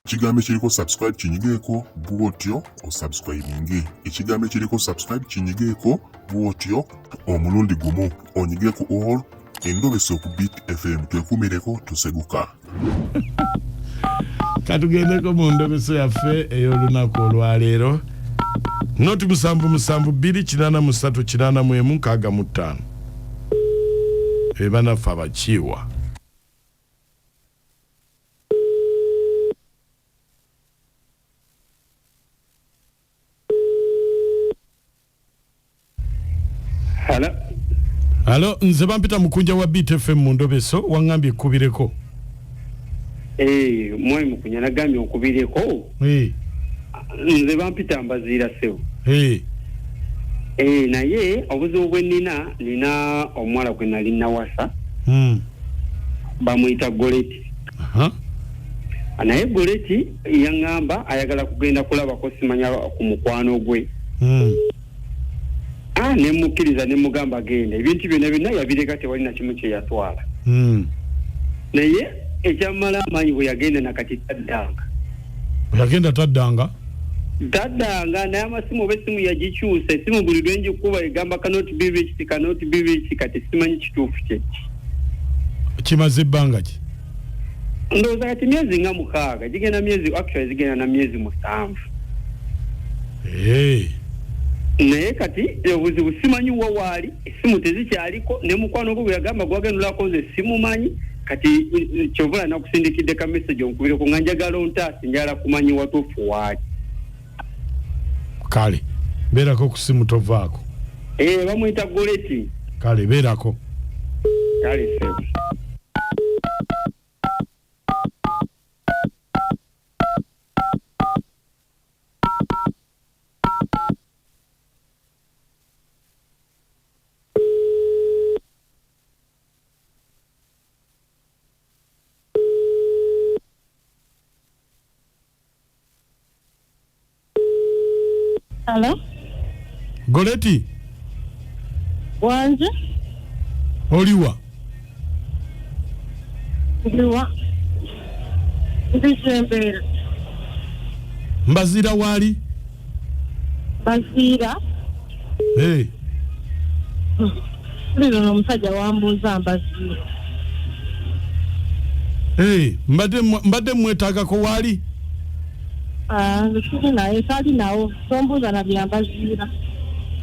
Ekigambo ekiriko subscribe kinyigeeko bw'otyo osubscribinge. Ekigambo ekiriko subscribe kinyigeeko bw'otyo omulundi gumu onyige ku all endobeso ku Beat FM twekuumireko toseguka. Katugendeko mu ndobeso yaffe ey'olunaku olwaleero. Noti 7 7 2 8 3 81 65. Be banaffe abakiiwa. Hello. Halo, nze bampita mukunja wa Beat FM mu ndobeso wangambye ekkubireko. Eh, mwami Mukunya nagambye onkubireko. Eh. Nze bampita Mbaziira ssebo. Eh. Eh, naye obuzibu bwe nnina, nina omuwala gwe nali nawasa. Bamuyita Goleti. Naye Goleti yaŋŋamba ayagala kugenda kulabako simanya ku mukwano gwe. Ne mukkiriza ne mugamba genda. Ebintu byonna byonna yabireka tewali na kimu kye yatwala. Naye ekyamala amaanyi bwe yagenda nakati taddanga. Bwe yagenda taddanga? Taddanga, naye amasimu oba essimu yagikyusa, essimu buli lwe ngikuba egamba cannot be reached, cannot be reached, kati simanyi kituufu kye ki. Kimaze ebbanga ki? Ndowooza kati myezi nga 6, gigenda myezi, actually zigenda na myezi 7. Naye kati obuzibu simanyi wa waali, essimu tezikyaliko, ne mukwano gwe bwe yagamba gwagendulako nze simumanyi. Kati kyova nakusindikidde ka message onkubireko nga njagala ontaase, njagala kumanya watuufu waali. Kale beerako ku simu tovaako. Bamuyita Goleti. Kale beerako. Kale ssebo. Hello? Goleti? Wanje? Oliwa? Ndiwa. Ndi Kyembeera. Mbaziira waali? Mbaziira? Hey. Lino n'omusajja wambuuza Mbaziira. Hey, mbadde mwetaagako waali? Nze siri naye, sali nawo, tombuuza na bya Mbaziira.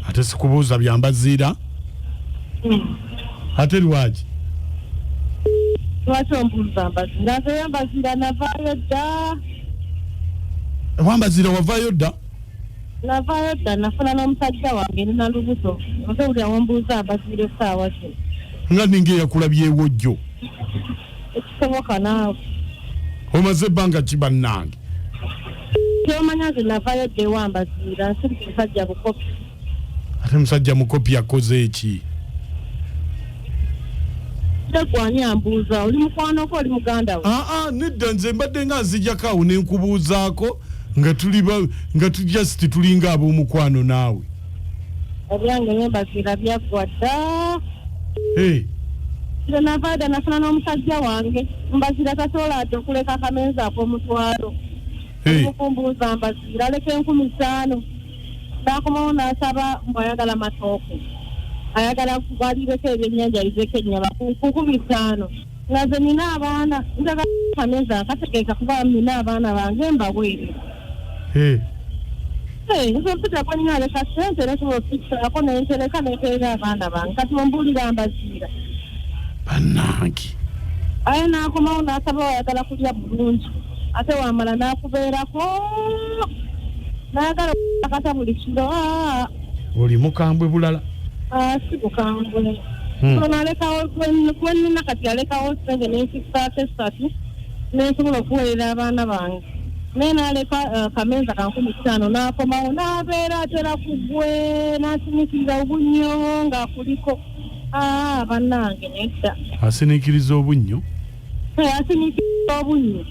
Ate sikubuuza bya Mbaziira? Ate lwaki? Lwaki ombuuza Mbaziira? Nze ya Mbaziira navaayo dda. Ewa Mbaziira wavaayo dda? Navaayo dda, nafuna n'omusajja wange nina lubuto. Nze buli awombuuza Mbaziira essaawa zino. Nga ninga eyakulabyewo jjo. Ekisoboka naawe. Omaze ebbanga ki bannange? Ky'omanya nze navaayo dda ewa Mbaziira, nsiri ku musajja bukopi. Ate musajja mukopi akoze eki? Nze gwe ani ambuuza? Oli mukwano gwo, oli muganda we? Aa, nedda, nze mbadde nga nzijako awo ne nkubuuzaako nga tuli ba, nga tu just tulinga ab'omukwano naawe. Ebyange ne Mbaziira byaggwa dda. Hey. Nze navaayo dda nafuna n'omusajja wange. Mbaziira tasobola wadde okuleka akamenzi ak'omutwalo. Hey. Omukumbuuza Mbaziira aleka 5000. N'akomawo n'asaba mbu ayagala matooke, ayagala aliireko ebyennyanja ayizeko ennyama ku 5000. Nga nze nina abaana, njagala kameeza akategeeka kuba nina abaana bange mbaweerera. Hey. Hey, nze mpita gwe nina aleka ssente nesobola okufikisaako nentereka nempeerera abaana bange. Kati ombuulira Mbaziira. Bannange. Aye n'akomawo n'asaba ayagala kulya bulungi ate wamala n'akubeerako n'ayagala okakata buli kiro. Oli mukambwe bulala. Si bukambwe. So nalekawo gwe nnina kati alekawo ssente nenfikisaako 3 nensobola okuweerera abaana bange. Naye n'aleka kameeza ka 5000 n'akomawo n'abeera atera ku ggwe n'asiniikiriza obunnyo ng'akuliko. Bannange nedda. Asiniikiriza obunnyo? Asiniikiriza obunnyo.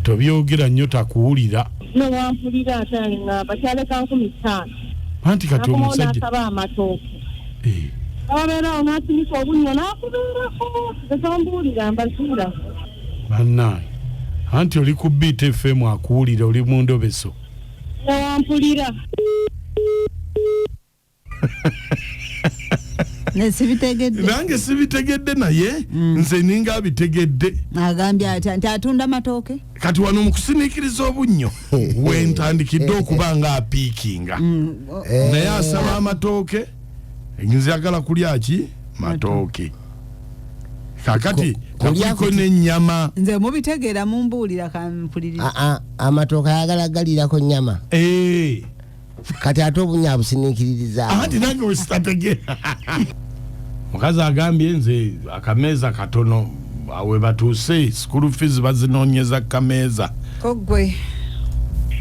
Tobyogera nnyo takuwulira. Newampulira ate aŋŋamba kyaleka 5000. Anti kati N'akomawo omusajja. n'asaba amatooke. Ababeerawo n'asinika obunnyo n'akubeerako. Nze tombuulira Mbaziira. Bannange. Anti oli ku Beat FM akuwulira oli mu ndobeso. Wampulira. Nesibitegedde. Nange sibitegedde naye nze ninga abitegedde. Agambye atya nti atunda matooke? Kati wano mu kusiniikiriza obunnyo wentandikidde okuba nga apiikinga. Naye asaba amatooke, nze kulya ki? Matooke. Kakati kakuliko n'ennyama. Nze mubitegeera mumbuulira kampuliriza. Amatooke ayagala galirako nnyama. Kati ate obunnyo abusiniikiririza. Anti nange wesitategeera. Mukazi agambye nze akameeza katono we batuuse school fees bazinoonyeza kameeza. Kogwe.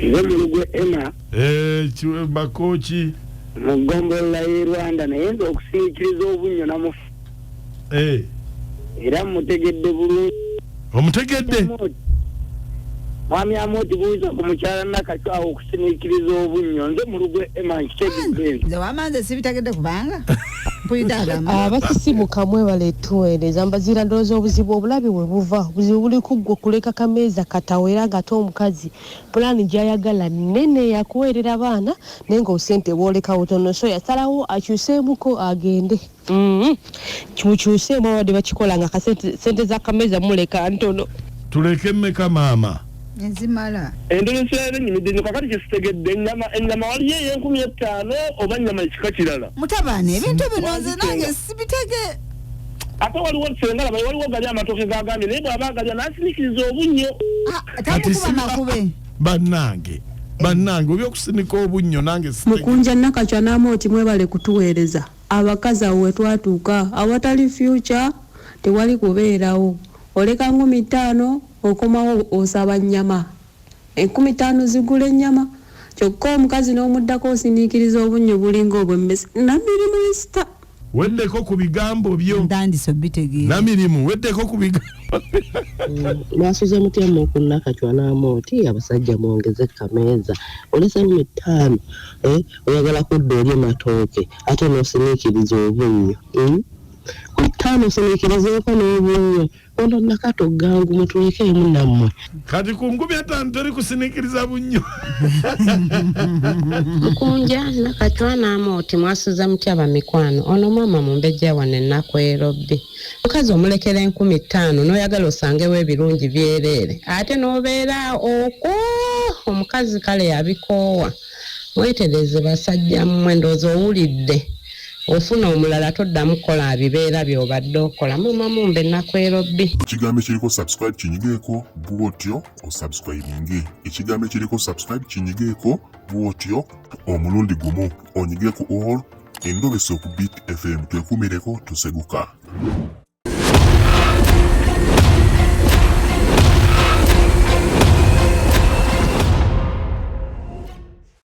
Nze Mulugwe Emma. Bakooki. Mu ggombolola y'e Rwanda naye nze okusiniikiriza obunnyo namufu. Era mutegedde bulungi. Omutegedde? Mwami Amooti buuza ku mukyala Nakacwa awo okusiniikiriza obunnyo. Nze Mulugwe Emma nkitegedde. Nze wama nze sibitegedde kubanga mpulidde agamba. Abasisimuka mwebale tuweereza mbazira ndowooza obuzibu obulabe we buva obuzibu buli ku ggwe kuleka kameeza katawera ng'ate omukazi pulaani gy'ayagala nnene yakuweerera baana naye ng'obusente bwoleka butono so yasalawo akyuseemuko agende. Kimukyuseemu abadde bakikola nga sente za kameeza muleka ntono. Tuleke mmeka maama? Enzimala. Endoleso yaleero ennyumidde nnyo kakati kyesitegedde ennyama waliyo ey'enkumi ettaano oba nnyama ekika kirala. Mutabani ebintu bino nze nange sibitege. Ate waliwo senga laba waliwo gali amatooke gagambye naye bw'aba agalya n'asiniikiriza obunnyo. Tamukuba makube. Bannange bannange obyokusinika obunnyo nange sitegedde. Mukunja Nakacwa n'Amooti mwebale kutuweereza. Abakazi awo we twatuuka awatali future tewali kubeerawo. Oleka 50 okomawo osaba nnyama. 50 zigula ennyama kyokka omukazi n'omuddako osiniikiriza obunnyo bulinga obw'emmese. Namirimu Esther. Weddeko ku bigambo byo. Ntandise obitegeera. Namirimu weddeko ku bigambo. Mwasuze mutya mu Nakacwa n'Amooti abasajja mwongeze kameeza. Olese 50 oyagala kudda olye matooke ate n'osiniikiriza obunnyo. Ku 5 osiniikirizeeko n'obunnyo. Ono Nakato gangu mutulekeemu nammwe. Kati ku 50 teri kusiniikiriza bunnyo. Mukunja Nakacwa n'Amooti mwasuze mutya bamikwano. Ono maama mumbejja wano ennaku erobbi. Mukazi omulekera 5000 n'oyagala osangewo ebirungi byereere ate n'obeera okwo omukazi kale yabikoowa. Mwetereze basajja mmwe ndowooza owulidde. Ofuna omulala toddamu kukola bibeera by'obadde okola. Maama mumbe ennaku erobbi. Ekigambo ekiriko subscribe kinyigeeko bw'otyo osubscribinge. Ekigambo ekiriko subscribe kinyigeeko bw'otyo omulundi gumu onyige ku all endobeso ku Beat FM twekuumireko toseguka.